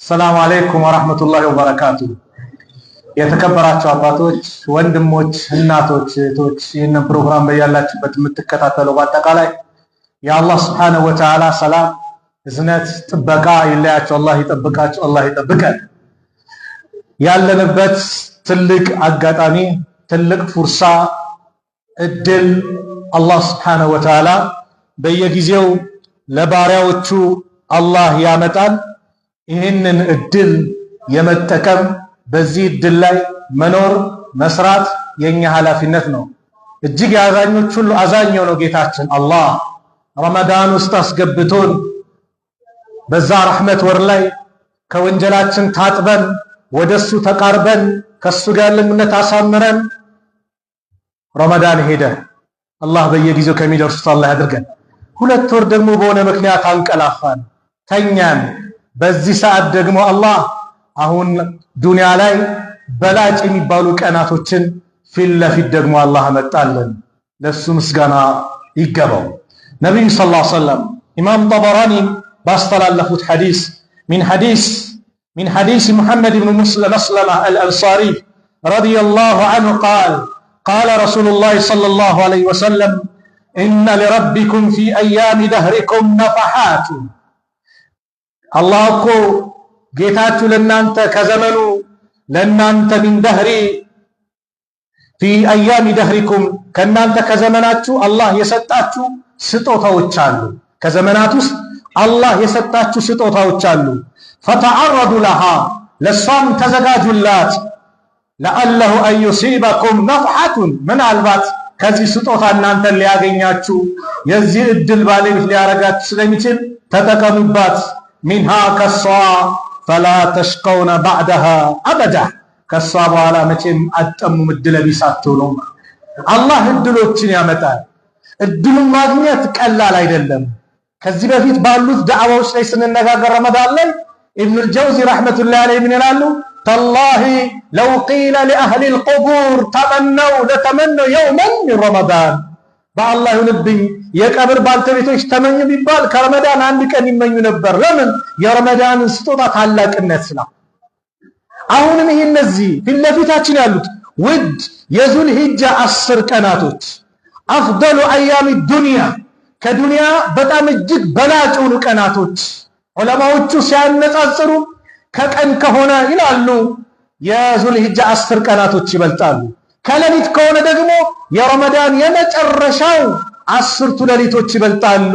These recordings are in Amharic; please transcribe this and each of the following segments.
السلام عليكم ورحمة الله وبركاته። የተከበራችሁ አባቶች፣ ወንድሞች፣ እናቶች፣ እህቶች፣ ይህንን ፕሮግራም በያላችሁበት የምትከታተሉ በአጠቃላይ የአላህ سبحانه وتعالى ሰላም፣ እዝነት፣ ጥበቃ ይለያችሁ። አላህ ይጠብቃችሁ፣ አላህ ይጠብቀን። ያለንበት ትልቅ አጋጣሚ፣ ትልቅ فرصة፣ እድል አላህ سبحانه وتعالى በየጊዜው ለባሪያዎቹ አላህ ያመጣል። ይህንን እድል የመጠቀም፣ በዚህ እድል ላይ መኖር፣ መስራት የኛ ኃላፊነት ነው። እጅግ የአዛኞች ሁሉ አዛኝ የሆነው ጌታችን አላህ ረመዳን ውስጥ አስገብቶን፣ በዛ ረሕመት ወር ላይ ከወንጀላችን ታጥበን፣ ወደሱ ተቃርበን፣ ከሱ ጋር ያለን እምነት አሳምረን ረመዳን ሄደ። አላህ በየጊዜው ከሚደርሱት አላህ ያድርገን። 2 ወር ደግሞ በሆነ ምክንያት አንቀላፋን፣ ተኛን። በዚህ ሰዓት ደግሞ አላህ አሁን ዱንያ ላይ በላጭ የሚባሉ ቀናቶችን ፊት ለፊት ደግሞ አላህ አመጣልን። ለሱ ምስጋና ይገባው። ነቢዩ صلى الله عليه وسلم ኢማም ጠበራኒ ባስተላለፉት ሐዲስ من حديث محمد بن مسلمة الأنصاري رضي الله عنه قال: قال رسول الله صلى الله عليه وسلم: إن لربكم في أيام دهركم نفحات። አላህ እኮ ጌታችሁ ለእናንተ ከዘመኑ ለእናንተ من دهر في أيام دهركم ከእናንተ ከዘመናችሁ አላህ የሰጣችሁ ስጦታዎች አሉ። ከዘመናት ውስጥ አላህ የሰጣችሁ ስጦታዎች አሉ። فتعرضوا لها ለእሷም ተዘጋጁላት። لعله أن يصيبكم نفحة ምናልባት ከዚህ ስጦታ እናንተን ሊያገኛችሁ፣ የዚህ እድል ባለቤት ሊያረጋችሁ ስለሚችል ተጠቀሙባት። منها ከሷ فلا تشقون بعدها أبدا ከሷ በኋላ መቼም አትጠሙም፣ እድለ ቢስ አትሆኑም። አላህ እድሎችን ያመጣል። እድሉን ማግኘት ቀላል አይደለም። ከዚህ በፊት ባሉት ዳዕዋዎች ላይ ስንነጋገር ረመዳን ላይ ኢብኑል ጀውዚ رحمة الله عليه ምን ይላሉ? تالله لو قيل لأهل القبور تمنوا لتمنوا يوما من رمضان። በአላህ ይሁንብኝ፣ የቀብር ባልተቤቶች ተመኙ ቢባል ከረመዳን አንድ ቀን ይመኙ ነበር። ለምን? የረመዳንን ስጦታ ታላቅነት ስላ። አሁንም ይሄ እነዚህ ፊት ለፊታችን ያሉት ውድ የዙል ሂጃ 10 ቀናቶች أفضل أيام الدنيا፣ ከዱንያ በጣም እጅግ በላጭ የሆኑ ቀናቶች፣ ዑለማዎቹ ሲያነጻጽሩ ከቀን ከሆነ ይላሉ የዙል ሂጃ 10 ቀናቶች ይበልጣሉ። ከሌሊት ከሆነ ደግሞ የረመዳን የመጨረሻው 10ቱ ሌሊቶች ይበልጣሉ።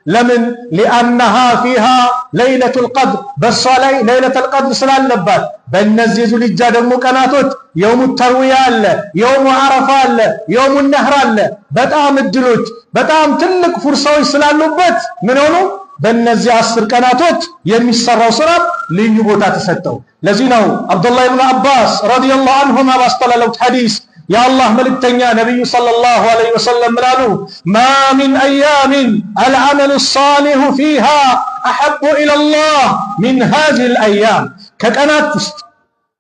ለምን? لأنها فيها ليلة القدر በሷ ላይ ليلة القدر ስላለባት። በእነዚህ የዙልሂጃ ደግሞ ቀናቶች يوم التروية አለ፣ يوم عرفة አለ፣ يوم النحر አለ። በጣም እድሎች፣ በጣም ትልቅ ፉርሳዎች ስላሉበት ምን ሆኑ? በእነዚህ 10 ቀናቶች የሚሰራው ስራ ልዩ ቦታ ተሰጠው። ለዚህ ነው አብዱላህ ብኑ አባስ رضي الله عنهما ባስተላለፉት ሐዲስ የአላህ መልእክተኛ ነቢዩ صلى الله عليه وسلم ምን አሉ? ما من أيام العمل الصالح فيها أحب إلى الله من هذه الأيام። ከቀናት ውስጥ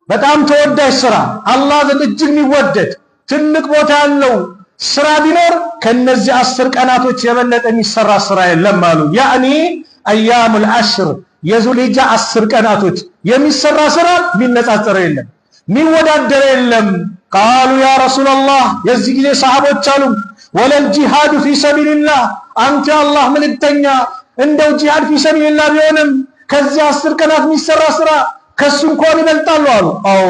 በጣም ተወዳጅ ስራ፣ አላህ ዘንድ እጅግ የሚወደድ፣ ትልቅ ቦታ ያለው ስራ ቢኖር ከነዚህ 10 ቀናቶች የበለጠ የሚሰራ ስራ የለም አሉ። يعني أيام العشر፣ የዙልሂጃ 10 ቀናቶች የሚሰራ ስራ የሚነጻጸር የለም፣ የሚወዳደር የለም። قالوا يا رسول الله የዚህ ጊዜ ሰሃቦች አሉ፣ ولا الجهاد في سبيل الله፣ አንተ የአላህ መልእክተኛ፣ እንደው ጂሃድ في سبيل الله ቢሆንም ከዚህ 10 ቀናት የሚሰራ ስራ ከሱ እንኳን ይበልጣሉ አሉ። አዎ፣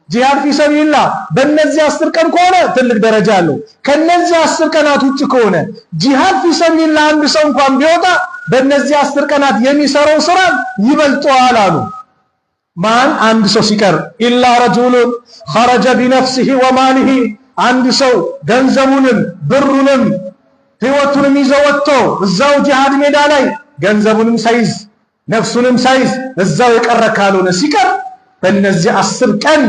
ጂሃድ في سبيل الله በእነዚህ 10 ቀን ከሆነ ትልቅ ደረጃ አለው። ከነዚህ 10 ቀናት ውጭ ከሆነ ጂሃድ في سبيل الله አንድ ሰው እንኳን ቢወጣ በእነዚህ 10 ቀናት የሚሰራው ስራ ይበልጠዋል አሉ። ማን አንድ ሰው ሲቀር إلا رجل خرج بنفسه وماله አንድ ሰው ገንዘቡንም፣ ብሩንም፣ ህይወቱንም ይዞ ወጥቶ እዛው ጂሃድ ሜዳ ላይ ገንዘቡንም ሳይዝ፣ ነፍሱንም ሳይዝ እዛው የቀረ ካልሆነ ሲቀር በእነዚህ 10 ቀን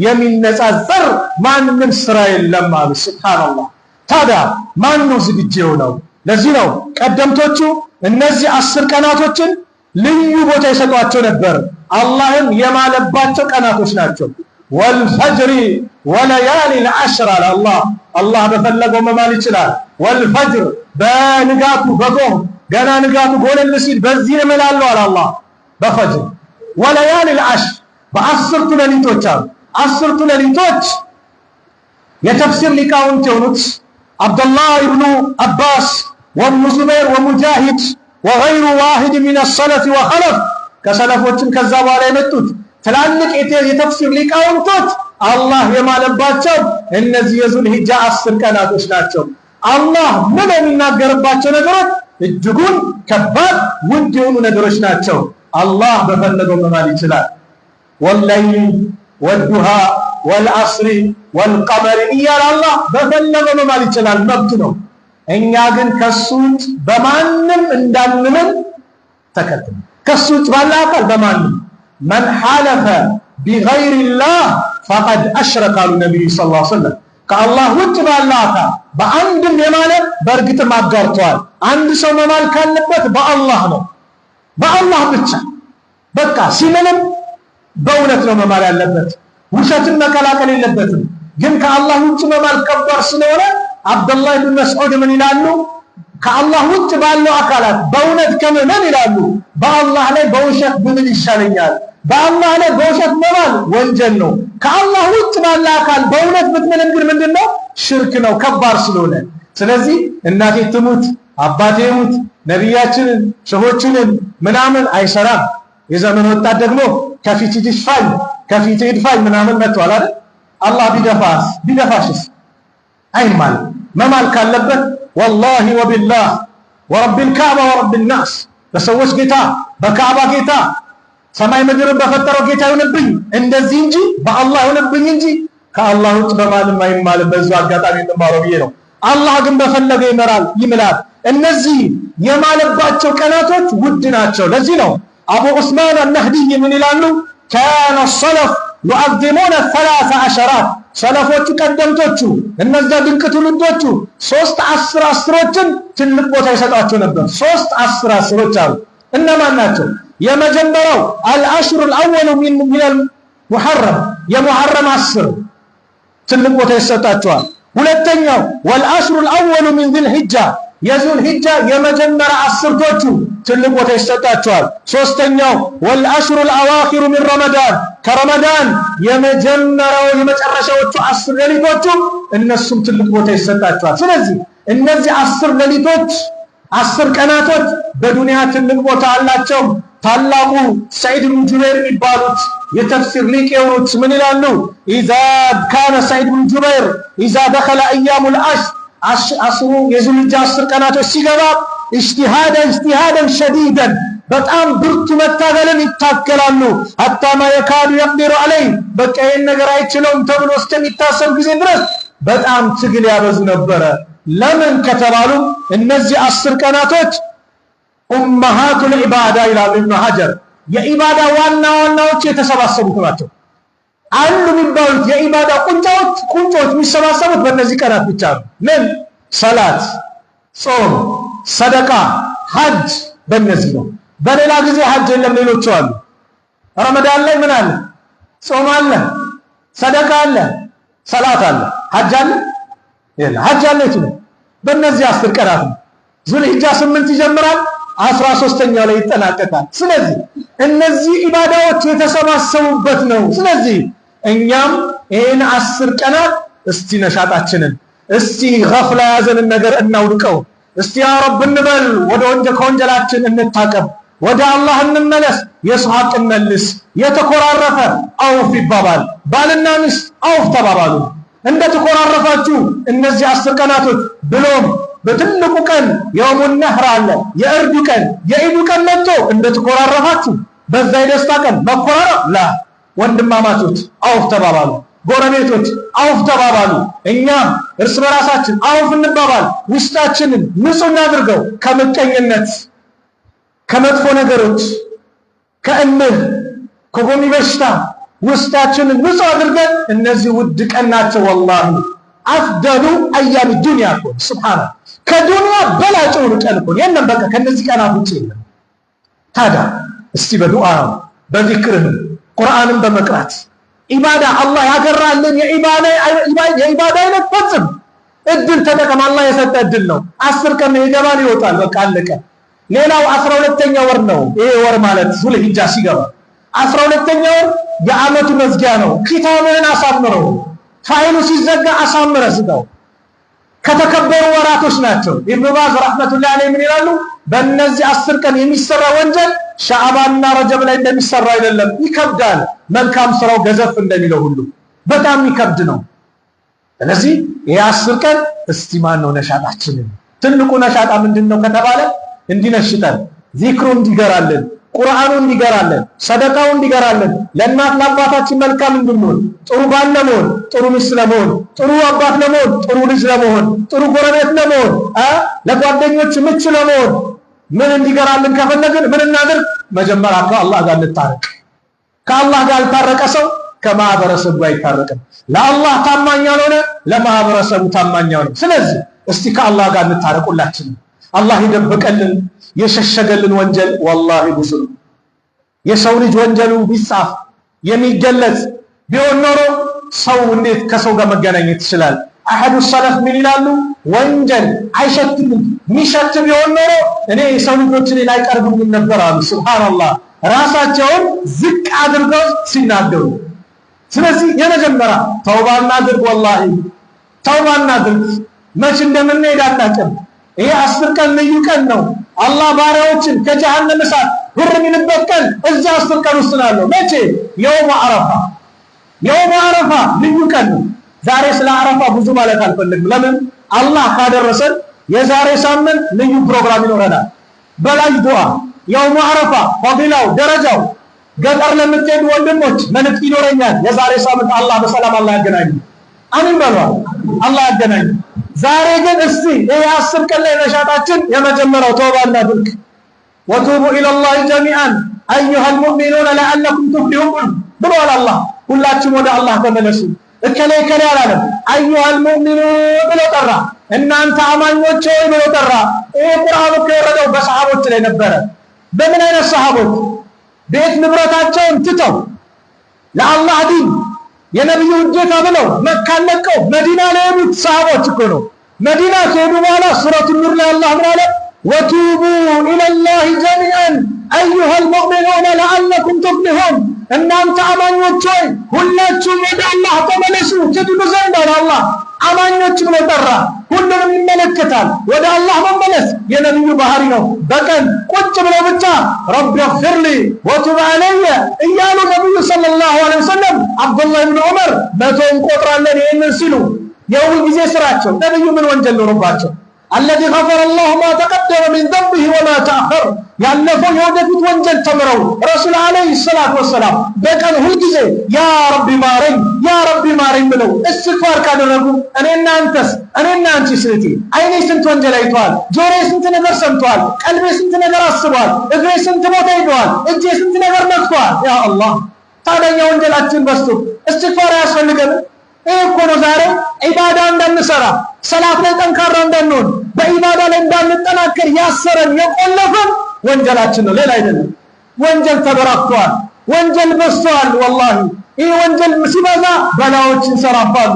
የሚነጻጸር ማንም ስራ የለም አሉ። سبحان الله። ታዲያ ማን ነው ዝግጁ የሆነው? ለዚህ ነው ቀደምቶቹ እነዚህ 10 ቀናቶችን ልዩ ቦታ የሰጧቸው ነበር። አላህም የማለባቸው ቀናቶች ናቸው። والفجر وليال عشر አለ አላህ። አላህ በፈለገው መማል ይችላል። والفجر በንጋቱ በጎህ ገና ንጋቱ ጎለል ሲል በዚህ እምላለሁ አለ አላህ በፈጅር። وليال العشر በአስርቱ ሌሊቶች አሉ። አስርቱ ሌሊቶች የተፍሲር ሊቃውንት የሆኑት አብዱላህ ኢብኑ አባስ ወብኑ ዙበይር ወሙጃሂድ وغير واحد من السلف وخلف ከሰለፎችም ከዛ በኋላ የመጡት ትላልቅ የተፍሲር ሊቃውንቶች አላህ የማለባቸው እነዚህ የዙልሂጃ 10 ቀናቶች ናቸው። አላህ ምን የሚናገርባቸው ነገሮች እጅጉን ከባድ ውድ የሆኑ ነገሮች ናቸው። አላህ በፈለገው መማል ይችላል። والليل والضحى والعصر والقمر እያለ አላህ በፈለገው መማል ይችላል፣ መብት ነው። እኛ ግን ከሱ ውጭ በማንም እንዳንምል ተከትል ከሱ ውጭ ባለ አካል በማንም من حلف بغير الله فقد أشرك አሉ ነቢዩ صلى الله عليه وسلم። ከአላህ ውጭ ባለ አካል በአንድም የማለ በእርግጥም አጋርተዋል። አንድ ሰው መማል ካለበት በአላህ ነው፣ በአላህ ብቻ። በቃ ሲምልም በእውነት ነው መማል ያለበት፣ ውሸትን መቀላቀል የለበትም። ግን ከአላህ ውጭ መማል ከባድ ስለሆነ አብደላህ ብን መስዑድ ምን ይላሉ? ከአላህ ውጭ ባለው አካላት በእውነት ከምምን ይላሉ፣ በአላህ ላይ በውሸት ብምል ይሻለኛል። በአላህ ላይ በውሸት መማል ወንጀል ነው። ከአላህ ውጭ ባለ አካል በእውነት ብትምልም ግን ምንድነው? ሽርክ ነው፣ ከባድ ስለሆነ። ስለዚህ እናቴ ትሙት አባቴ ይሙት ነቢያችንን ሸሆችንን ምናምን አይሰራም። የዘመን ወጣት ደግሞ ከፊት ይድፋኝ ከፊት ይድፋኝ ምናምን መጥቷል አይደል? አላህ ቢደፋስ ቢደፋሽስ አይማል። መማል ካለበት والله وبالله ورب الكعبة ورب الناس በሰዎች ጌታ በካዕባ ጌታ ሰማይ ምድርን በፈጠረው ጌታ ይሁንብኝ እንደዚህ እንጂ በአላህ ይሁንብኝ እንጂ ከአላህ ውጭ በማንም አይማልም። በዚሁ አጋጣሚ እንማረው ብዬ ነው። አላህ ግን በፈለገው ይመራል ይምላል። እነዚህ የማለባቸው ቀናቶች ውድ ናቸው። ለዚህ ነው አቡ ዑስማን አልነህዲይ ምን ይላሉ? كان السلف يعظمون ثلاث عشرات ሰለፎቹ ቀደምቶቹ እነዛ ድንቅ ትውልዶቹ ሶስት አስር አስሮችን ትልቅ ቦታ ይሰጧቸው ነበር። ሶስት አስር አስሮች አሉ። እነማን ናቸው? የመጀመሪያው العشر الأول من المحرم የሙሐረም 10 ትልቅ ቦታ ይሰጣቸዋል። ሁለተኛው والعشر الأول من ذي الحجة የዙል ሂጃ የመጀመሪያ አስርቶቹ ትልቅ ቦታ ይሰጣቸዋል። ሶስተኛው والعشر الأواخر من رمضان ከረመዳን የመጀመሪያው የመጨረሻዎቹ 10 ሌሊቶቹ እነሱም ትልቅ ቦታ ይሰጣቸዋል። ስለዚህ እነዚህ 10 ሌሊቶች 10 ቀናቶች በዱንያ ትልቅ ቦታ አላቸው። ታላቁ ሰዒድ ብን ጁበይር የሚባሉት የተፍሲር ሊቅ የሆኑት ምን ይላሉ? إذا كان سعيد بن جبير إذا دخل أيام العشر አስሩ የዙልሂጃ 10 ቀናቶች ሲገባ اجتهد اجتهادا شديدا በጣም ብርቱ መታገልን ይታገላሉ። حتى ما يكاد يقدر عليه በቃ ይህን ነገር አይችለውም ተብሎ እስከሚታሰብ ጊዜ ድረስ በጣም ትግል ያበዙ ነበረ። ለምን ከተባሉ እነዚህ 10 ቀናቶች أمهات العبادة ይላሉ ኢብኑ ሐጀር፣ የኢባዳ ዋና ዋናዎች የተሰባሰቡት ናቸው። አሉ የሚባሉት የኢባዳ ቁንጫዎች ቁንጮች የሚሰባሰቡት በእነዚህ ቀናት ብቻ ነው። ምን ሰላት፣ ጾም፣ ሰደቃ፣ ሐጅ በእነዚህ ነው። በሌላ ጊዜ ሐጅ የለም፣ ሌሎቹ አሉ። ረመዳን ላይ ምን አለ? ጾም አለ፣ ሰደቃ አለ፣ ሰላት አለ። ሐጅ አለ? የለ። ሐጅ አለ የቱ ነው? በእነዚህ 10 ቀናት ነው። ዙልሂጃ 8 ይጀምራል፣ 13ኛው ላይ ይጠናቀቃል። ስለዚህ እነዚህ ኢባዳዎች የተሰባሰቡበት ነው። ስለዚህ እኛም ይህን 10 ቀናት እስቲ ነሻጣችንን እስቲ ገፍላ የያዘንን ነገር እናውድቀው። እስቲ ያ ረብ እንበል፣ ወደ ወንጀል ከወንጀላችን እንታቀብ፣ ወደ አላህ እንመለስ፣ የሰው ሐቅ እንመልስ። የተኮራረፈ አውፍ ይባባል። ባልና ሚስት አውፍ ተባባሉ። እንደ ተኮራረፋችሁ እነዚህ 10 ቀናቶች ብሎም በትልቁ ቀን የውሙ ነህር አለ፣ የእርዱ ቀን የኢዱ ቀን መጥቶ እንደ ተኮራረፋችሁ በዛ የደስታ ቀን መኮራረፍ ላ ወንድማማቾች አውፍ ተባባሉ፣ ጎረቤቶች አውፍ ተባባሉ። እኛም እርስ በራሳችን አውፍ እንባባል። ውስጣችንን ንጹህ እናድርገው ከምቀኝነት፣ ከመጥፎ ነገሮች፣ ከእልህ፣ ከጎሚ በሽታ ውስጣችንን ንጹህ አድርገን እነዚህ ውድ ቀን ናቸው። ወላሂ አፍደሉ አያም ዱንያ እኮ ሱብሃና ከዱንያ በላጭ የሆኑ ቀን እኮ የለም። በቃ ከነዚህ ቀናት ውጭ የለም። ታዲያ እስቲ በዱዓ በዚክርህም ቁርአንን በመቅራት ኢባዳ አላህ ያገራልን የኢባዳ አይነት ፈጽም። እድል ተጠቀም። አላህ የሰጠ እድል ነው። 10 ቀን ይገባል ይወጣል፣ በቃ አለቀ። ሌላው 12ኛ ወር ነው ይሄ ወር ማለት ዙልሂጃ ሲገባ 12ኛው ወር የዓመቱ መዝጊያ ነው። ኪታብህን አሳምረው፣ ፋይሉ ሲዘጋ አሳምረ ዝጋው። ከተከበሩ ወራቶች ናቸው። ኢብኑ ባዝ رحمة الله عليه ምን ይላሉ? በእነዚህ 10 ቀን የሚሰራ ወንጀል ሻዕባንና ረጀብ ላይ እንደሚሰራ አይደለም። ይከብዳል። መልካም ስራው ገዘፍ እንደሚለው ሁሉ በጣም ይከብድ ነው። ስለዚህ ይሄ 10 ቀን እስቲ ማን ነው ነሻጣችንን? ትልቁ ነሻጣ ምንድን ነው ከተባለ እንዲነሽጠን፣ ዚክሩ እንዲገራልን፣ ቁርአኑ እንዲገራልን፣ ሰደቃው እንዲገራልን፣ ለእናት ለአባታችን መልካም እንድንሆን፣ ጥሩ ባል ለመሆን፣ ጥሩ ሚስት ለመሆን፣ ጥሩ አባት ለመሆን፣ ጥሩ ልጅ ለመሆን፣ ጥሩ ጎረቤት ለመሆን፣ ለጓደኞች ምቹ ለመሆን ምን እንዲገራልን ከፈለግን ምን እናድርግ? መጀመሪያ ከአላህ ጋር እንታረቅ። ከአላህ ጋር ያልታረቀ ሰው ከማህበረሰቡ ጋር አይታረቅም። ለአላህ ታማኝ ያልሆነ ለማህበረሰቡ ታማኝ አይሆንም። ስለዚህ እስቲ ከአላህ ጋር እንታረቅ ሁላችንም። አላህ የደበቀልን የሸሸገልን ወንጀል ወላሂ ብዙ ነው። የሰው ልጅ ወንጀሉ ቢጻፍ የሚገለጽ ቢሆን ኖሮ ሰው እንዴት ከሰው ጋር መገናኘት ይችላል? أحد السلف ምን ይላሉ? ወንጀል አይሸትም። የሚሸት ቢሆን ኖሮ እኔ የሰው ልጆች እኔን አይቀርቡኝም ነበር አሉ። سبحان الله፣ ራሳቸውን ዝቅ አድርገው ሲናገሩ። ስለዚህ የመጀመሪያ ተውባ እናድርግ፣ ወላሂ ተውባ እናድርግ። መች እንደምንሄድ አናውቅም። ይሄ 10 ቀን ልዩ ቀን ነው። አላህ ባሪያዎችን ከጀሃነም እሳት ሁር የሚልበት ቀን እዚያ 10 ቀን ውስጥ ነው ያለው። መቼ? يوم عرفة። يوم عرفة ልዩ ቀን ነው። ዛሬ ስለ አረፋ ብዙ ማለት አልፈልግም። ለምን? አላህ ካደረሰን የዛሬ ሳምንት ልዩ ፕሮግራም ይኖረናል። በላይ ዱዓ يوم عرفة ፈዲላው ደረጃው ገጠር ለምትሄዱ ወንድሞች መልእክት ይኖረኛል። የዛሬ ሳምንት አላህ በሰላም አላህ ያገናኝ። አሚን በሏ። አላህ ያገናኝ። ዛሬ ግን እስቲ ይሄ 10 ቀን ላይ ነሻጣችን የመጀመሪያው ተውባ እናድርግ። وتوبوا إلى الله جميعا أيها المؤمنون لعلكم تفلحون ብሏል አላህ። ሁላችሁም ወደ አላህ ተመለሱ። እከሌ እከሌ አላለም። أيها المؤمنون ብሎ ጠራ። እናንተ አማኞች ሆይ ብሎ ጠራ። ይሄ ቁርአኑ እኮ የወረደው በሰሃቦች ላይ ነበረ። በምን አይነት ሰሃቦች? ቤት ንብረታቸውን ትተው ለአላህ ዲን የነብዩ ውዴታ ብለው መካን ለቀው መዲና ለሄዱት ሰሃቦች እኮ ነው። መዲና ከሄዱ በኋላ ሱረቱ ኑር ላይ አላህ ምን አለ? وتوبوا إلى الله جميعا أيها المؤمنون لعلكم تفلحون። እናንተ አማኞች ሆይ ሁላችሁም ወደ አላህ ተመለሱ ትድኑ ዘንድ አለ አላህ። አማኞች ብሎ ጠራ። ሁሉንም ይመለከታል። ወደ አላህ መመለስ የነብዩ ባህሪ ነው። በቀን ቁጭ ብለው ብቻ رب اغفر لي وتب علي እያሉ ነብዩ صلى الله عليه وسلم፣ አብዱላህ ብን ዑመር 100 እንቆጥራለን ይህንን ሲሉ የሁል ጊዜ ስራቸው። ነብዩ ምን ወንጀል ኖሮባቸው? الذي غفر الله ما تقدم من ذنبه وما تأخر፣ ያለፈው የወደፊት ወንጀል ተምረው ረሱል عليه الصلاة والسلام በቀን ሁልጊዜ يا ربي ማረኝ፣ يا ربي ማረኝ ብለው እስትግፋር ካደረጉ እኔና አንተስ፣ እኔና አንቺ ስህቴ፣ አይኔ ስንት ወንጀል አይተዋል፣ ጆሮዬ ስንት ነገር ሰምተዋል፣ ቀልቤ ስንት ነገር አስበዋል፣ እግሬ ስንት ቦታ ሄደዋል፣ እጄ ስንት ነገር ነክተዋል። يا الله፣ ታዲያ ወንጀላችን በዝቶ እስትግፋር አያስፈልገንም? ይህ እኮ ነው ዛሬ ዒባዳ እንዳንሰራ፣ ሰላት ላይ ጠንካራ እንዳንሆን፣ በዒባዳ ላይ እንዳንጠናከር ያሰረን የቆለፈን ወንጀላችን ነው፣ ሌላ አይደለም። ወንጀል ተበራክቷል፣ ወንጀል በዝቷል። ወላሂ ይህ ወንጀል ሲበዛ በላዎች ይንሰራፋሉ፣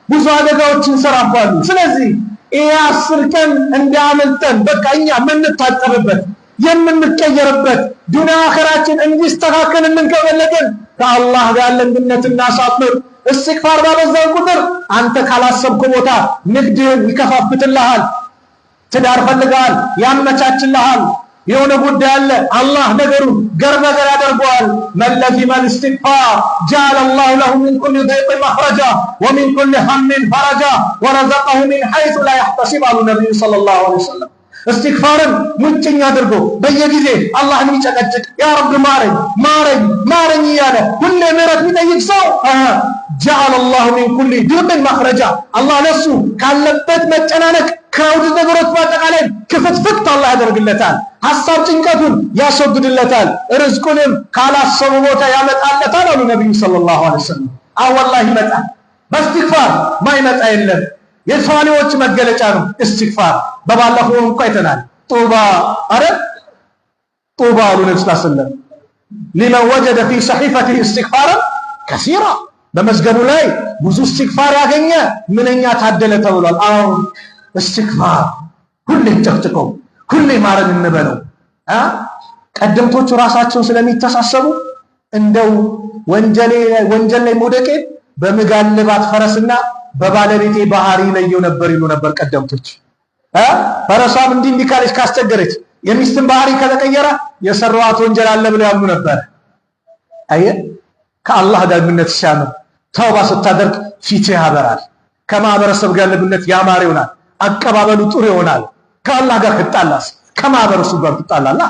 ብዙ አደጋዎች ይንሰራፋሉ። ስለዚህ ይህ 10 ቀን እንዳያመልጠን፣ በቃ እኛ የምንታጠብበት፣ የምንቀየርበት፣ ዱንያ አኸራችን እንዲስተካከልልን ከፈለግን ከአላህ ጋር ያለን ግንኙነት እናሳምር። እስትግፋር ባበዛን ቁጥር አንተ ካላሰብኩ ቦታ ንግድህን ይከፋፍትልሃል። ትዳር ፈልገሃል፣ ያመቻችልሃል። የሆነ ጉዳይ አለ፣ አላህ ነገሩን ገር ነገር ያደርገዋል። من لزم الاستغفار جعل الله له من كل ضيق مخرجا ومن كل هم فرجا ورزقه من حيث لا يحتسب አሉ ነቢዩ صلى الله عليه وسلم። እስትግፋርን ሙጭኝ አድርጎ በየጊዜ አላህን የሚጨቀጭቅ፣ يا رب ማረኝ፣ ማረኝ፣ ማረኝ እያለ ሁሌ ምህረት የሚጠይቅ ሰው جعل الله من كل ضيق مخرجا፣ አላህ ለሱ ካለበት መጨናነቅ crowd ነገሮች በአጠቃላይ ክፍትፍት አላህ ያደርግለታል። ሐሳብ ጭንቀቱን ያስወግድለታል። ርዝቁንም ካላሰቡ ቦታ ያመጣለታል አሉ ነቢዩ صلى الله عليه وسلم። አዎ ወላሂ ይመጣል። በእስትግፋር ማይመጣ የለም። የሷሊዎች መገለጫ ነው እስትግፋር። በባለፈው እንኳ አይተናል። طوبى አረ طوبى አሉ ነብዩ صلى الله عليه وسلم لمن وجد في صحيفته استغفارا كثيرا፣ በመዝገቡ ላይ ብዙ እስትግፋር ያገኘ ምንኛ ታደለ ተብሏል። አሁን እስትግፋር ሁሌ ጨቅጭቀው ሁሌ ማረን እንበለው። ቀደምቶቹ ራሳቸውን ስለሚተሳሰቡ እንደው ወንጀል ላይ መውደቄን በምጋልባት ፈረስና በባለቤቴ ባህሪ ለየው ነበር ይሉ ነበር ቀደምቶች። ፈረሷም እንዲህ እንዲህ ካለች ካስቸገረች፣ የሚስትን ባህሪ ከተቀየረ የሰራዋት ወንጀል አለ ብለው ያምኑ ነበር። አየህ፣ ከአላህ ጋር ግንኙነት ሲያምር ተውባ ስታደርግ ፊትህ ያበራል። ከማህበረሰብ ጋር ግንኙነት ያማረ ይሆናል። አቀባበሉ ጥሩ ይሆናል። ከአላህ ጋር ትጣላስ ከማህበረሰቡ ጋር ትጣላለህ።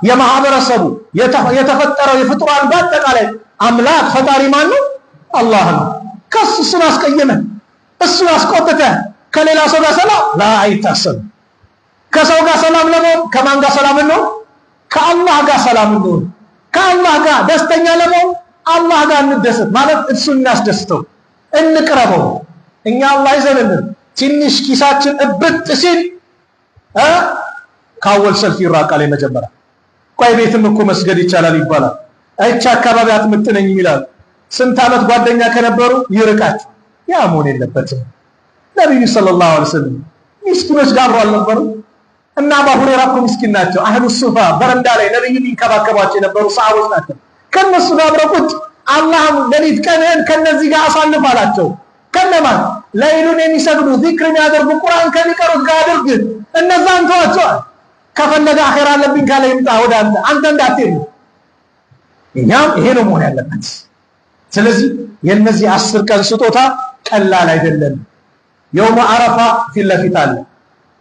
የማህበረሰቡ የተፈጠረው የፍጡራን በአጠቃላይ አምላክ ፈጣሪ ማን ነው? አላህ ነው። ከሱ እሱን አስቀይመህ እሱን አስቆጥተህ ከሌላ ሰው ጋር ሰላም ላ አይታሰብም። ከሰው ጋር ሰላም ለመሆን ከማን ጋር ሰላም እንሆን? ከአላህ ጋር ሰላም እንሆን። ከአላህ ጋር ደስተኛ ለመሆን አላህ ጋር እንደሰት ማለት እሱን እናስደስተው፣ እንቅረበው። እኛ አላህ ይዘንልን። ትንሽ ኪሳችን እብጥ ሲል ካወል ሰልፍ ይራቃል። የመጀመሪያ ቆይ ቤትም እኮ መስገድ ይቻላል ይባላል። አይቻ አካባቢ አትመጥነኝም ይላል። ስንት ዓመት ጓደኛ ከነበሩ ይርቃቸው። ያ መሆን የለበትም። ነቢዩ صلى الله عليه وسلم ምስኪኖች ጋር አብረው አልነበሩ? እና አባ ሁሬራ እኮ ምስኪን ናቸው። أهل الصفة በረንዳ ላይ ነቢዩ የሚንከባከቧቸው የነበሩ ሰሃቦች ናቸው። ከነሱ ጋር አብረው ቁጭ፣ አላህም ሌሊት ቀንህን ከነዚህ ጋር አሳልፍ አላቸው። ከነማን? ለይሉን የሚሰግዱ፣ ዚክር የሚያደርጉ፣ ቁርአን ከሚቀሩት ጋር አድርግ። እነዛን ተዋቸዋል። ከፈለገ አኼራ አለብኝ ካለ ይምጣ ወደ አንተ፣ አንተ እንዳትሄድ። እኛም ይሄ ነው መሆን ያለበት። ስለዚህ የእነዚህ 10 ቀን ስጦታ ቀላል አይደለም። የውመ አረፋ ፊት ለፊት አለ።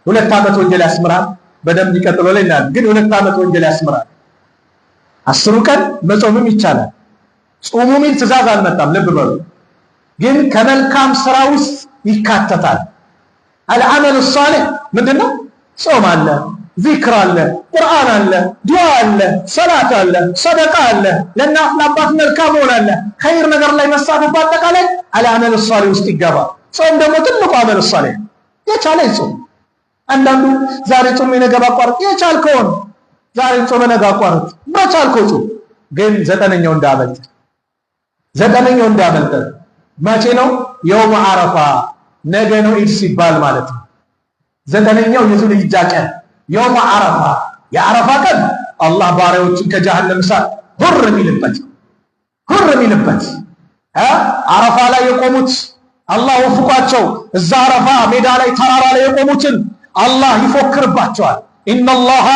2 ዓመት ወንጀል ያስምራል። በደንብ ይቀጥሎ ላይ እናያለን። ግን 2 ዓመት ወንጀል ያስምራል። 10ሩ ቀን መጾምም ይቻላል። ጾሙ ሚል ትእዛዝ አልመጣም፣ ልብ በሉ። ግን ከመልካም ስራ ውስጥ ይካተታል። العمل الصالح ምንድነው? ጾም አለ፣ ዚክር አለ፣ ቁርአን አለ፣ ዱዓ አለ፣ ሰላት አለ፣ ሰደቃ አለ፣ ለእናት ለአባት መልካም መሆን አለ፣ ኸይር ነገር ላይ መሳተፍ በአጠቃላይ العمل الصالح ውስጥ ይገባል። ጾም ደግሞ ትልቁ عمل صالح፣ የቻለ ይጾም። አንዳንዱ ዛሬ ጾም ነገ ባቋርጥ፣ የቻልከውን ዛሬ ጾም ነገ አቋርጥ፣ በቻልከው ጾም። ግን 9ኛው እንዳመልጥ፣ 9ኛው እንዳመልጥ። መቼ ነው? يوم عرفة ነገ ነው ኢድ ሲባል ማለት ነው። 9ኛው የዙልሂጃ ቀን يوم عرفة፣ የዓረፋ ቀን አላህ ባሪያዎችን ከጀሃነም እሳት ሁር የሚልበት፣ ሁር የሚልበት። አረፋ ላይ የቆሙት አላህ ወፍቋቸው እዛ አረፋ ሜዳ ላይ ተራራ ላይ የቆሙትን አላህ ይፎክርባቸዋል። إن الله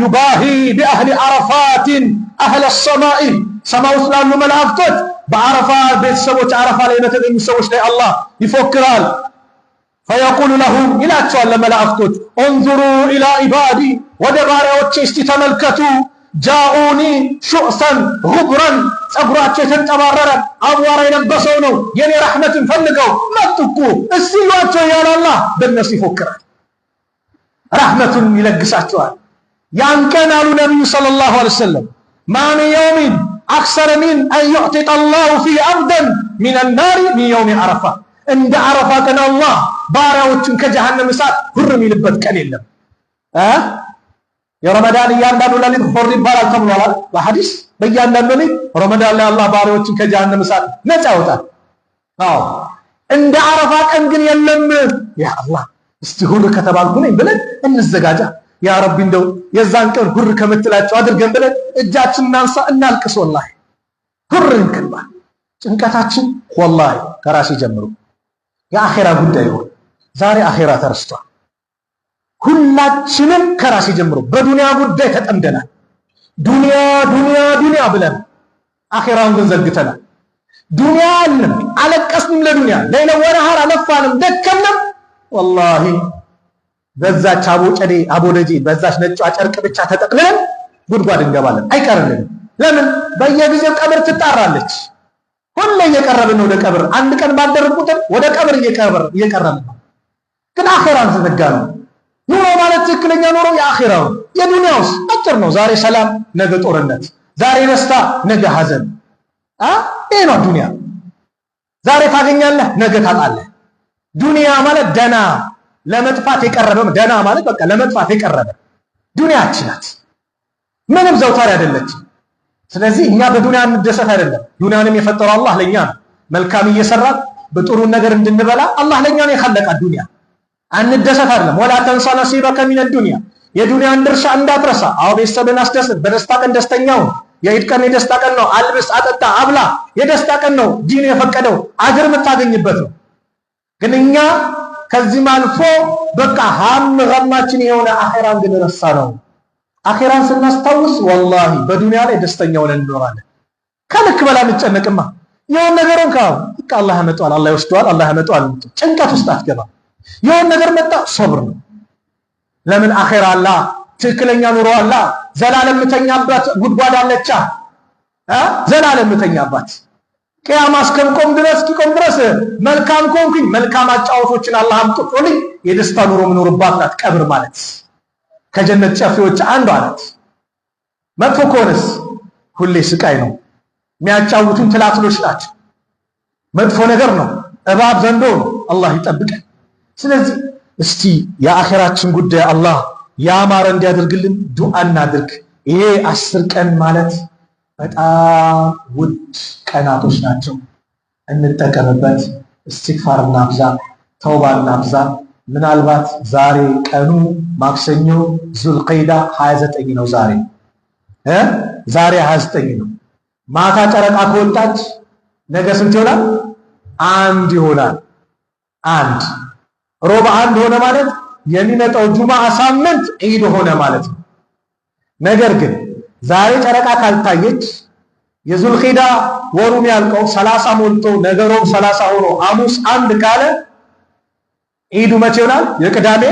يباهي بأهل عرفات أهل السماء፣ ሰማይ ውስጥ ላሉ መላእክቶች በአረፋ ቤተሰቦች አረፋ ላይ በተገኙ ሰዎች ላይ አላህ ይፎክራል። فيقول لهم ይላቸዋል ለመላእክቶች፣ انظروا إلى عبادي፣ ወደ ባሪያዎቼ እስቲ ተመልከቱ። جاءوني شعثا غبرا፣ ፀጉራቸው የተንጠባረረ አቧራ የለበሰው ነው፣ የኔ ረሕመትን ፈልገው መጡ እኮ እስቲ እዩዋቸው እያለ አላህ በእነሱ ይፎክራል። ረሕመቱን ይለግሳቸዋል። ያን ቀን አሉ ነቢዩ صلى الله عليه وسلم ما من يوم أكثر من أن يعتق الله فيه عبدا من النار من يوم عرفة፣ እንደ አረፋ ቀን አላህ ባሪያዎችን ከጀሃነም እሳት ሁር የሚልበት ቀን የለም። የረመዳን እያንዳንዱ ሌሊት ሁር ይባላል ተብሏል በሐዲስ። በእያንዳንዱ ሌሊት ረመዳን ላይ አላህ ባሪያዎችን ከጀሃነም እሳት ነፃ ያወጣል። አዎ እንደ አረፋ ቀን ግን የለም። ያ አላህ እስቲ ሁር ከተባልኩ ነኝ ብለን እንዘጋጃ። ያ ረቢ እንደው የዛን ቀን ሁር ከምትላቸው አድርገን ብለን እጃችን እናንሳ፣ እናልቅስ። ወላሂ ሁር እንክባ። ጭንቀታችን ወላሂ ከራሴ ጀምሮ የአኼራ ጉዳይ ይሆን። ዛሬ አኼራ ተረስቷል። ሁላችንም ከራሴ ጀምሮ በዱንያ ጉዳይ ተጠምደናል። ዱንያ ዱንያ ዱንያ ብለን አኼራውን ግን ዘግተናል። ዱንያ አልንም፣ አለቀስንም ለዱንያ ليلا ونهارا ለፋንም ደከምንም። ወላሂ በዛች አቦጨዴ አቦደጄ በዛች ነጯ ጨርቅ ብቻ ተጠቅልለን ጉድጓድ እንገባለን፣ አይቀርልንም። ለምን? በየጊዜው ቀብር ትጣራለች። ሁሌ እየቀረብን ነው ወደ ቀብር። አንድ ቀን ባደርን ቁጥር ወደ ቀብር እየቀረብን ነው። ግን አኼራን ዘነጋ ነው። ኑሮ ማለት ትክክለኛ ኑሮ የአኼራው፣ የዱንያውስ አጭር ነው። ዛሬ ሰላም፣ ነገ ጦርነት፣ ዛሬ ደስታ፣ ነገ ሐዘን። ይሄ ነው ዱንያ። ዛሬ ታገኛለህ፣ ነገ ታጣለህ። ዱንያ ማለት ደና ለመጥፋት የቀረበ፣ ደና ማለት በቃ ለመጥፋት የቀረበ ዱንያችን ናት። ምንም ዘውታሪ አይደለችም። ስለዚህ እኛ በዱንያ እንደሰት አይደለም። ዱንያንም የፈጠረው አላህ ለኛ ነው። መልካም እየሰራን በጥሩ ነገር እንድንበላ አላህ ለኛ ነው የኸለቃት ዱንያ። አንደሰት አይደለም። ولا تنس نصيبك من الدنيا፣ የዱንያን ድርሻ እንዳትረሳ። አዎ ቤተሰብን አስደስት፣ በደስታ ቀን ደስተኛው፣ የኢድ ቀን የደስታ ቀን ነው። አልብስ፣ አጠጣ፣ አብላ የደስታ ቀን ነው። ዲን የፈቀደው አጅር የምታገኝበት ነው። ግን እኛ ከዚህም አልፎ በቃ ሀም ገማችን የሆነ አኼራን ግን ረሳ ነው። አኼራን ስናስታውስ ወላሂ በዱንያ ላይ ደስተኛ ሆነን እንኖራለን። ከልክ በላ እንጨነቅማ። የሆነ ነገርን በቃ አላህ ያመጣዋል፣ አላህ ይወስደዋል፣ አላህ ያመጣዋል። ጭንቀት ውስጥ አትገባ። የሆነ ነገር መጣ ሶብር ነው። ለምን አኼራ አላ፣ ትክክለኛ ኑሮ አላ፣ ዘላለም ምተኛባት ጉድጓድ አለቻ፣ ዘላለም ምተኛባት ቅያማ እስከምቆም ድረስ እስኪቆም ድረስ መልካም ከሆንኩኝ መልካም አጫወቶችን አላህ አምጥቶልኝ የደስታ ኑሮ የምኖርባት ናት ቀብር ማለት። ከጀነት ጨፌዎች አንዷ ናት። መጥፎ ከሆነስ ሁሌ ስቃይ ነው። የሚያጫውቱን ትላትሎች ናቸው። መጥፎ ነገር ነው። እባብ ዘንዶ ነው። አላህ ይጠብቀን። ስለዚህ እስቲ የአኼራችን ጉዳይ አላህ ያማረ እንዲያደርግልን ዱዓ እናድርግ። ይሄ 10 ቀን ማለት በጣም ውድ ቀናቶች ናቸው። እንጠቀምበት። እስትግፋር እናብዛ፣ ተውባ እናብዛ። ምናልባት ዛሬ ቀኑ ማክሰኞ ዙልቀይዳ 29 ነው። ዛሬ 29 ነው። ማታ ጨረቃ ከወጣች ነገ ስንት ይሆናል? አንድ ይሆናል። አንድ ሮብ አንድ ሆነ ማለት የሚመጣው ጁማዓ ሳምንት ዒድ ሆነ ማለት ነው። ነገር ግን ዛሬ ጨረቃ ካልታየች የዙልቂዳ ወሩ የሚያልቀው 30 ሞልቶ ነገ ሮብ 30 ሆኖ ሐሙስ አንድ ካለ ዒዱ መቼ ይሆናል? የቅዳሜ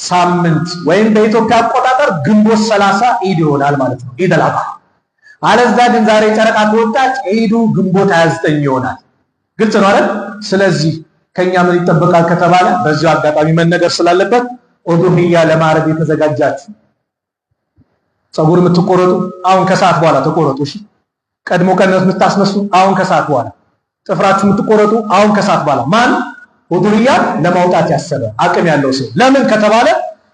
ሳምንት ወይም በኢትዮጵያ አቆጣጠር ግንቦት 30 ዒድ ይሆናል ማለት ነው። ዒድ አል አድሃ። አለዛ ግን ዛሬ ጨረቃ ከወጣች ዒዱ ግንቦት 29 ይሆናል። ግልጽ ነው አይደል? ስለዚህ ከኛ ምን ይጠበቃል ከተባለ በዚሁ አጋጣሚ መነገር ስላለበት ኡዱሂያ ለማረድ የተዘጋጃችሁ ፀጉር የምትቆረጡ አሁን ከሰዓት በኋላ ተቆረጡ። እሺ፣ ቀድሞ ቀነት የምታስነሱ አሁን ከሰዓት በኋላ፣ ጥፍራችሁ የምትቆረጡ አሁን ከሰዓት በኋላ። ማን ኡዱሂያ ለማውጣት ያሰበ አቅም ያለው ሰው። ለምን ከተባለ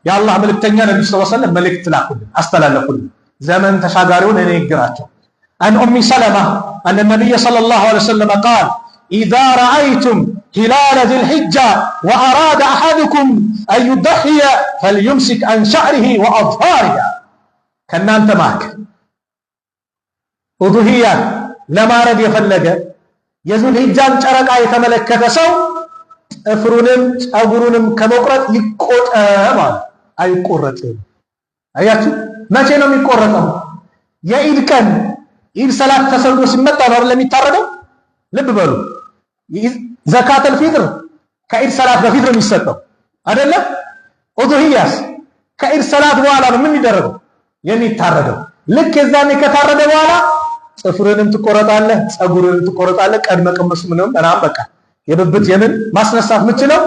የአላህ መልእክተኛ ነብዩ صلى الله عليه وسلم መልእክት ላኩልን፣ አስተላለፉልን። ዘመን ተሻጋሪውን እኔ ይግራቸው عن أم سلمة أن النبي صلى الله عليه وسلم قال إذا رأيتم هلال ذي الحجة وأراد أحدكم أن يضحي فليمسك عن شعره وأظفاره። ከእናንተ መካከል ኡዱሂያን ለማረድ የፈለገ የዙልሂጃን ጨረቃ የተመለከተ ሰው ጥፍሩንም ፀጉሩንም ከመቁረጥ ይቆጠብ አሉ። አይቆረጥም። አያችሁ፣ መቼ ነው የሚቆረጠው? የኢድ ቀን ኢድ ሰላት ተሰግዶ ሲመጣ ነው አይደል የሚታረደው? ልብ በሉ። ዘካተል ፊጥር ከኢድ ሰላት በፊት ነው የሚሰጠው አይደለ? ኡዱሂያስ ከኢድ ሰላት በኋላ ነው ምን የሚደረገው? የሚታረደው። ልክ የዛኔ ከታረደ በኋላ ጥፍርንም ትቆረጣለህ፣ ፀጉርንም ትቆረጣለህ። ቀድመ ቅምስ ምንም ምናምን በቃ የብብት የምን ማስነሳት የምችለው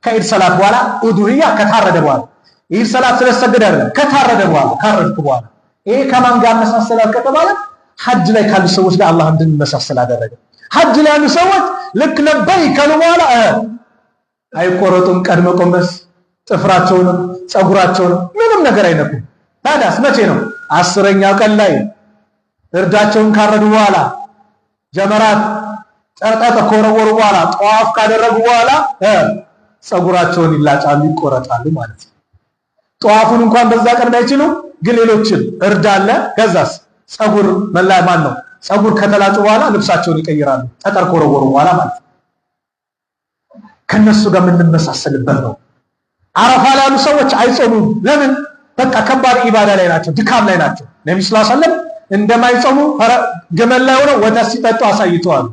ከኢድ ሰላት በኋላ ኡዱሂያ ከታረደ በኋላ። ኢድ ሰላት ስለሰገደ አይደለም፣ ከታረደ በኋላ፣ ካረድኩ በኋላ። ይሄ ከማን ጋር መሳሰላል ከተባለ ሐጅ ላይ ካሉ ሰዎች ጋር አላህ እንድንመሳሰል አደረገ። ሐጅ ላይ ያሉ ሰዎች ልክ ለበይ ካሉ በኋላ አይቆረጡም። ቀድመ ቆመስ ጥፍራቸውንም ፀጉራቸውንም ምንም ነገር አይነኩም። ታዲያስ መቼ ነው? 10ኛው ቀን ላይ እርዳቸውን ካረዱ በኋላ፣ ጀመራት ጠርጠጥ ከወረወሩ በኋላ፣ ጠዋፍ ካደረጉ በኋላ ፀጉራቸውን ይላጫሉ፣ ይቆረጣሉ ማለት ነው። ጠዋፉን እንኳን በዛ ቀን ባይችሉ ግን ሌሎችን እርድ አለ። ከዛስ ፀጉር መላ ማን ነው ፀጉር ከተላጩ በኋላ ልብሳቸውን ይቀይራሉ፣ ጠጠር ከወረወሩ በኋላ ማለት ነው። ከነሱ ጋር የምንመሳሰልበት ነው። አረፋ ላይ ያሉ ሰዎች አይጾሙም። ለምን? በቃ ከባድ ኢባዳ ላይ ናቸው፣ ድካም ላይ ናቸው። ነብዩ صلى الله عليه وسلم እንደማይጾሙ ግመል ላይ ሆነው ወተት ሲጠጡ አሳይተዋል።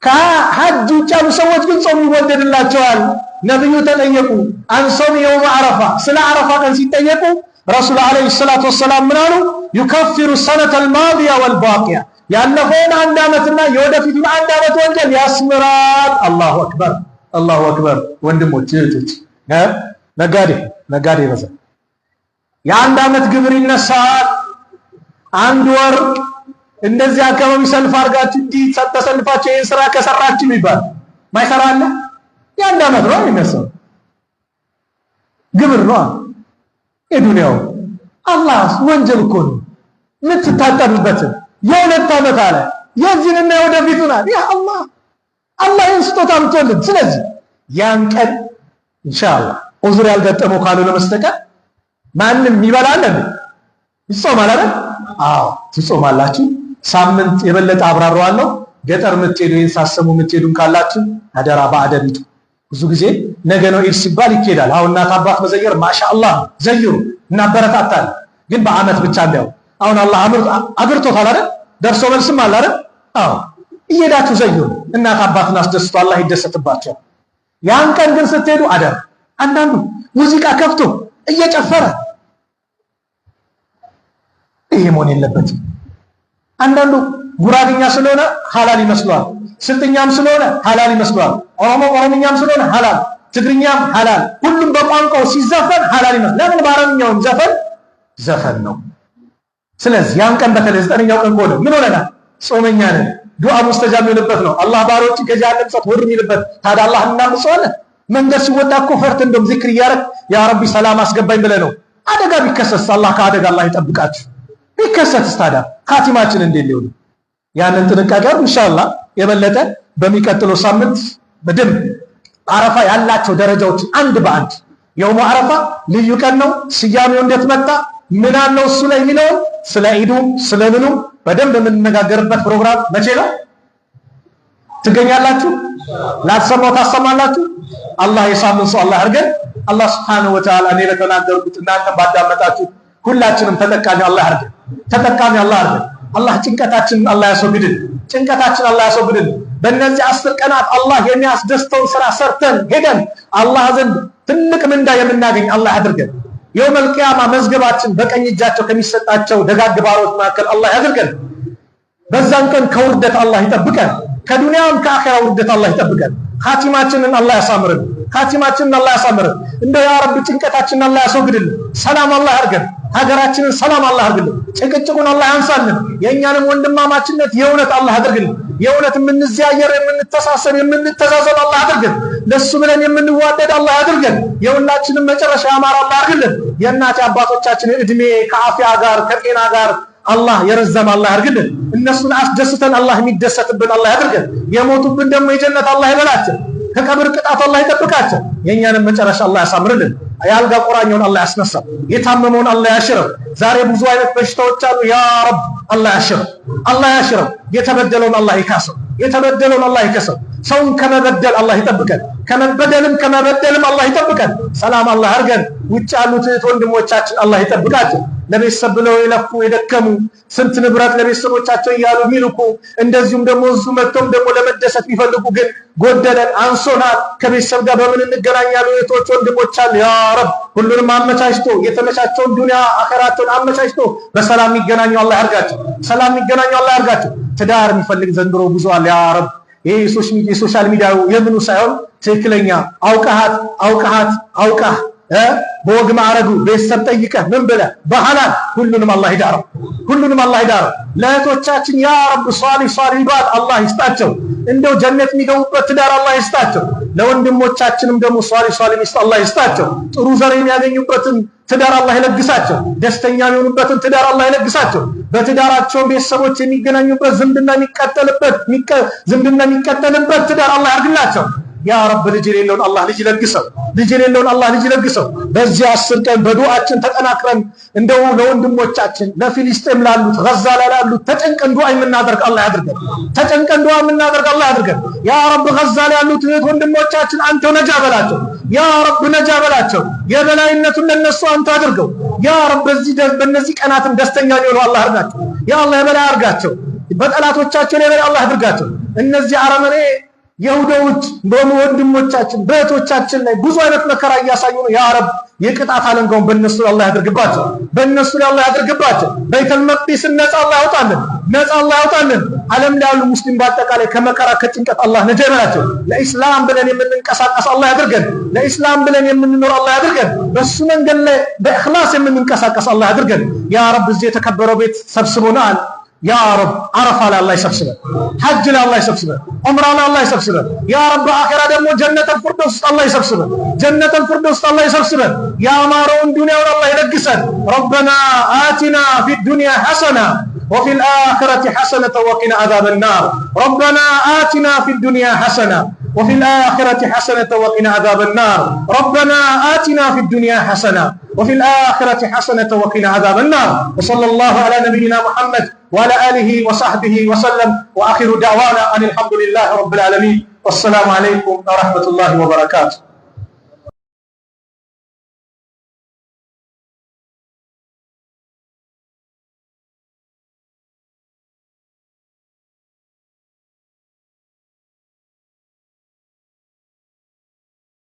ከሐጅ ውጭ ያሉ ሰዎች ግን ጾም ይወደድላቸዋል። ነብዩ ተጠየቁ عن صوم يوم عرفة፣ ስለ አረፋ ቀን ሲጠየቁ ረሱል عليه الصلاة والسلام ምን አሉ? يكفر السنة الماضية والباقية፣ ያለፈውን አንድ ዓመትና የወደፊቱን አንድ ዓመት ወንጀል ያስምራል። الله أكبر፣ الله أكبر። ወንድሞች እህቶች፣ ነጋዴ ነጋዴ ይበዛል። የአንድ ዓመት ግብር ይነሳል። አንድ ወር እንደዚህ አካባቢ ሰልፍ አድርጋችሁ እንዲህ ተሰልፋችሁ ይሄን ስራ ከሰራችሁ ይባል ማይሰራ አለ? የአንድ ዓመት ነው የሚነሳው ግብር ነው የዱንያው። አላህ ወንጀል እኮ ነው የምትታጠብበትን የሁለት ዓመት አለ የዚህንና የወደፊቱን አለ። ያ አላህ፣ አላህ ይህን ስጦታ አምጥቶልን። ስለዚህ ያን ቀን ኢንሻአላህ ዑዝር ያልገጠመው ካልሆነ በስተቀር ማንም ይበላል እንዴ? ይጾማል አይደል? አዎ ትጾማላችሁ። ሳምንት የበለጠ አብራራዋለሁ። ገጠር የምትሄዱ ይህን ሳሰሙ የምትሄዱን ካላችሁ አደራ በአደብ ሂዱ። ብዙ ጊዜ ነገ ነው ኢድ ሲባል ይኬዳል። አሁን እናት አባት መዘየር ማሻአላህ ዘይሩ፣ እናበረታታለን። ግን በአመት ብቻ እንዳይሆን አሁን አላህ አግርቶታል አይደል? ደርሶ መልስም አለ አይደል? አዎ እየሄዳችሁ ዘይሩ። እናት አባትን አስደስቶ አላህ ይደሰትባቸዋል። ያን ቀን ግን ስትሄዱ አደራ። አንዳንዱ ሙዚቃ ከፍቶ እየጨፈረ ይሄ መሆን የለበትም። አንዳንዱ ጉራግኛ ስለሆነ ሐላል ይመስለዋል፣ ስልጥኛም ስለሆነ ሐላል ይመስለዋል፣ ኦሮሞ ኦሮምኛም ስለሆነ ሐላል፣ ትግርኛም ሐላል፣ ሁሉም በቋንቋው ሲዘፈን ሐላል ይመስላል። ለምን በአረብኛውም ዘፈን ዘፈን ነው። ስለዚህ ያን ቀን በተለይ 9ኛው ቀን ከሆነ ምን ሆነናል? ጾመኛ ነን። ዱዓ ሙስተጃብ የሚሆንበት ነው። አላህ ባሮችን ከጀሃነም እሳት ውር የሚልበት። ታዲያ አላህ እናምፀዋለን? መንገድ ሲወጣ እኮ ፈርት እንደውም ዚክር እያደረግ ያ ረቢ ሰላም አስገባኝ ብለህ ነው። አደጋ ቢከሰትስ? አላህ ከአደጋ አላህ ይጠብቃችሁ። ቢከሰትስ ታዲያ ካቲማችን እንዴት ሊሆን? ያንን ጥንቃቄ አድርጉ። ኢንሻአላህ የበለጠ በሚቀጥለው ሳምንት በደንብ አረፋ ያላቸው ደረጃዎችን አንድ በአንድ የውሙ አረፋ ልዩ ቀን ነው፣ ስያሜው እንዴት መጣ፣ ምን አለው እሱ ላይ የሚለውን ስለ ኢዱ ስለ ምኑ በደንብ የምንነጋገርበት ፕሮግራም መቼ ነው? ትገኛላችሁ? ላትሰማው ታሰማላችሁ። አላህ የሳምንት ሰው አላህ አድርገን። አላህ سبحانه وتعالى እኔ ለተናገርኩት እናንተም ባዳመጣችሁት ሁላችንም ተጠቃሚ አላህ አድርገን። ተጠቃሚ አላህ አድርገን። አላህ ጭንቀታችንን አላህ ያስወግድልን። ጭንቀታችን አላህ ያስወግድልን። በእነዚህ 10 ቀናት አላህ የሚያስደስተውን ስራ ሰርተን ሄደን አላህ ዘንድ ትልቅ ምንዳ የምናገኝ አላህ ያድርገን። يوم القيامة መዝገባችን በቀኝ እጃቸው ከሚሰጣቸው ደጋግ ባሮች መካከል አላህ ያድርገን። በዛን ቀን ከውርደት አላህ ይጠብቀን። ከዱንያም ከአኺራ ውርደት አላህ ይጠብቀን። ኻቲማችንን አላህ ያሳምርን። ኻቲማችንን አላህ ያሳምርን። እንደው ያ ረቢ ጭንቀታችንን አላህ ያስወግድልን። ሰላም አላህ ያርገን። ሀገራችንን ሰላም አላህ ያርግልን። ጭቅጭቁን አላህ ያንሳልን። የእኛንም ወንድማማችነት የእውነት አላህ ያድርግልን። የእውነት የምንዘያየር፣ የምንተሳሰብ፣ የምንተዛዘብ አላህ ያድርገን። ለሱ ብለን የምንዋደድ አላህ ያድርገን። የሁላችንም መጨረሻ ያማረ አላህ ያርግልን። የእናት አባቶቻችንን እድሜ ከአፊያ ጋር ከጤና ጋር አላህ የረዘመ አላህ ያርግልን። እነሱን አስደስተን አላህ የሚደሰትብን አላህ ያድርገን። የሞቱብን ደግሞ የጀነት አላህ ይበላቸው። ከቀብር ቅጣት አላህ ይጠብቃቸው። የእኛንም መጨረሻ አላህ ያሳምርልን። የአልጋ ቁራኛውን አላህ ያስነሳው። የታመመውን አላህ ያሽረው። ዛሬ ብዙ አይነት በሽታዎች አሉ። ያ ረብ አላህ ያሽረው፣ አላህ ያሽረው። የተበደለውን አላህ ይካሰው። የተበደለውን አላህ ይከሰው። ሰውን ከመበደል አላህ ይጠብቀን። ከመበደልም ከመበደልም አላህ ይጠብቀን። ሰላም አላህ አድርገን። ውጭ ያሉት እህት ወንድሞቻችን አላህ ይጠብቃቸው። ለቤተሰብ ብለው የለፉ የደከሙ ስንት ንብረት ለቤተሰቦቻቸው እያሉ የሚልኩ እንደዚሁም ደግሞ እዙ መጥተውም ደግሞ ለመደሰት የሚፈልጉ ግን ጎደለን አንሶናል፣ ከቤተሰብ ጋር በምን እንገናኛለን? እህቶች ወንድሞች አሉ። ያ ረብ ሁሉንም አመቻችቶ የተመቻቸውን ዱንያ አኸራቸውን አመቻችቶ በሰላም የሚገናኙ አላህ ያርጋቸው። ሰላም የሚገናኙ አላህ ያርጋቸው። ትዳር የሚፈልግ ዘንድሮ ብዙ አለ። ያ ረብ ይሄ የ social media ው የምኑ ሳይሆን ትክክለኛ አውቀሃት አውቀሃት አውቀህ በወግ ማዕረጉ ቤተሰብ ጠይቀህ ምን ብለህ በሐላል ሁሉንም አላህ ይዳረው። ሁሉንም አላህ ይዳረው። ለእህቶቻችን ያ ረብ ሷሊህ ሷሊህ ባል አላህ ይስጣቸው። እንደው ጀነት የሚገቡበት ትዳር አላህ ይስጣቸው። ለወንድሞቻችንም ደግሞ ሷሊህ ሷሊህ ሚስት አላህ ይስጣቸው። ጥሩ ዘር የሚያገኙበትን ትዳር አላህ ይለግሳቸው። ደስተኛ የሚሆኑበትን ትዳር አላህ ይለግሳቸው። በትዳራቸው ቤተሰቦች የሚገናኙበት ዝምድና የሚቀጠልበት ዝምድና የሚቀጠልበት ትዳር አላህ ያርግላቸው። ያ ረብ ልጅ የሌለውን አላህ ልጅ ይለግሰው። ልጅ የሌለውን አላህ ልጅ ይለግሰው። በዚህ 10 ቀን በዱዓችን ተጠናክረን እንደው ለወንድሞቻችን ለፊሊስጤም ላሉት ጋዛ ላይ ላሉት ተጨንቀን ዱዓ የምናደርግ አላህ ያድርገን። ተጨንቀን ዱዓ የምናደርግ አላህ ያድርገን። ያ ረብ ጋዛ ላይ ያሉት እህት ወንድሞቻችን አንተው ነጃ በላቸው። ያ ረብ ነጃ በላቸው። የበላይነቱን ለነሱ አንተ አድርገው። ያ ረብ በዚህ በእነዚህ ቀናትም ደስተኛ ሊሆኑ አላህ አድርጋቸው። ያ አላህ የበላይ አድርጋቸው። በጠላቶቻቸው ላይ የበላይ አላህ አድርጋቸው። እነዚህ አረመኔ የሁዶች በወንድሞቻችን በእህቶቻችን ላይ ብዙ አይነት መከራ እያሳዩ ነው። ያ ረብ የቅጣት አለንጋውን በእነሱ ላይ አላህ ያድርግባቸው፣ በእነሱ ላይ አላህ ያድርግባቸው። ቤተል መቅዲስን ነፃ አላህ ያውጣልን፣ ነፃ አላህ ያውጣልን። ዓለም ላይ ያሉ ሙስሊም በአጠቃላይ ከመከራ ከጭንቀት አላህ ነጃ ይበላቸው። ለኢስላም ብለን የምንንቀሳቀስ አላህ ያድርገን። ለኢስላም ብለን የምንኖር አላህ ያድርገን። በሱ መንገድ ላይ በእኽላስ የምንንቀሳቀስ አላህ ያድርገን። ያ ረብ እዚህ የተከበረው ቤት ሰብስቦናል። ያ ረብ አረፋ ላይ አላህ ይሰብስበን፣ ሐጅ ላይ አላህ ይሰብስበን፣ ዑምራ ላይ አላህ ይሰብስበን። ያ ረብ አኺራ ደግሞ ጀነተል ፊርደውስ አላህ ይሰብስበን፣ ጀነተል ፊርደውስ አላህ ይሰብስበን። ያማረውን ዱንያውን አላህ ይለግሰን። ረበና አቲና ፊ ዱንያ ሐሰና وفي الآخرة حسنة وقنا عذاب النار። ربنا آتنا في الدنيا حسنة وفي الآخرة حسنة وقنا عذاب النار ربنا آتنا في الدنيا حسنة وفي الآخرة حسنة وقنا عذاب النار وصلى الله على نبينا محمد وعلى آله وصحبه وسلم وآخر دعوانا أن الحمد لله رب العالمين والسلام عليكم ورحمة الله وبركاته.